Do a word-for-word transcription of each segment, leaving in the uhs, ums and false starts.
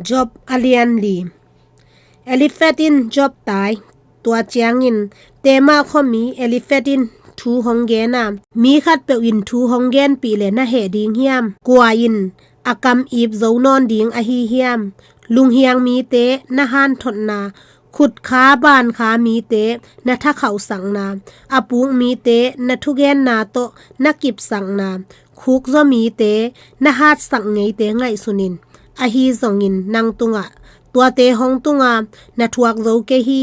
Job a lian li. Eliphaz in Job tai. Tua ciangin Tema khuami Eliphaz in thu hong gen a, mi khatpeuh in thu hong genpih le na heh ding hiam? Kua in a kam ip zo nawn ding ahi hiam? Lunghiang mite na hanthotna, khutkha bankha mite na thakhauhsakna, a puk mite na thugenna tawh na kipsakna, khukzaw mite na hatsak ngeite ngaihsun in. Ahi zongin nang tungah tuate hong tunga na thuak zo kei hi.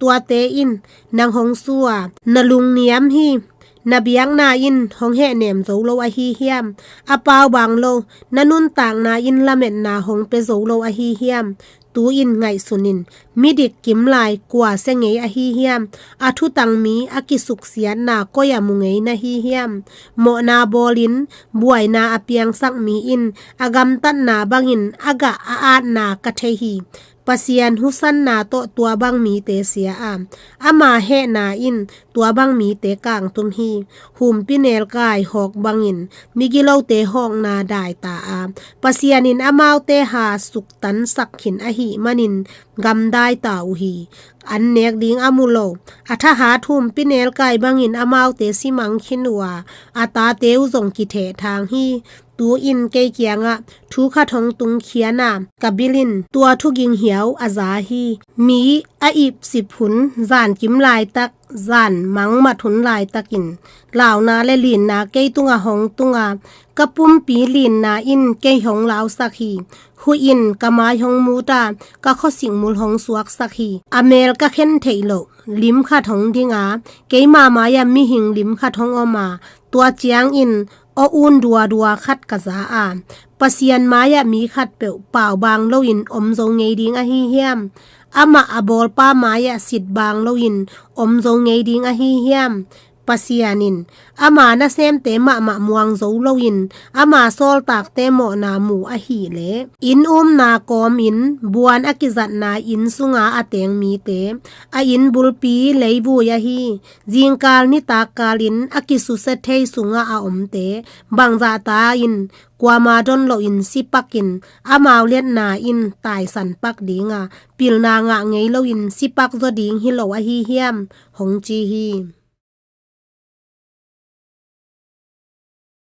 Tuate in nang hong sua, na lungniam hi. Na biakna in hong hehnem zo lo ahi hiam? A paubaang lo na nuntakna in lametna hong pia zo lo ahi hiam? Tu-in ngaihsun in. Midik kimlai kua sia ngei ahi hiam? A thutang mi a kisuksiatna koi-ah mu ngei na hi hiam? Mawhna bawlin buaina a piangsak mi in a gamtatna bangin a gah a atna ka thei hi. Pasian husanna tawh tua bang mite sia a, ama hehna in tua bang mite kangtum hi. Humpinelkai hawk bangin migilote hawkna daita a, Pasian in amaute ha suktansak khin ahih manin gamdai ta uh hi. An nek ding a mu lo, a thahat humpinelkai bangin amaute simang khin uh a, a tate uh zong kithehthang hi. Tu-in kei kiangah thu khat hong tungkhia a, ka bil in tua thuging hiau a za hi. Mi a ipsip hun, zan kim laitak, zan mangmat hun laitakin launa le linna kei tungah hong tunga, ka pumpi linna in kei hong lausak hi. Huih in ka mai hong mut a, ka khuasik mul hong suaksak hi. A mel ka khen theih loh lim khat hong ding a, keima mai-ah mihing lim khat hong om a, tua ciangin aw un duadua khat ka za a, Pasian mai-ah mi khatpeuh paubaang loin om zo ngei ding ahi hiam? Amah a bawlpa mai-ah sitbaang loin om zo ngei ding ahi hiam? Pasian in ama nasemte mahmah muang zo loin ama sawltakte mawhna mu ahih leh, inn umna kawmin buan a kizatna inn sunga a teng mite, a inn bulpi leivui ahi, zingkal nitakkalin a kisusia thei sungah a omte, bangzahta in kuama don loin sipakin amau liatna in taisan pak dinga, pilna ngah ngei loin sipak zaw ding hi lo ahi hiam? Hong ci hi.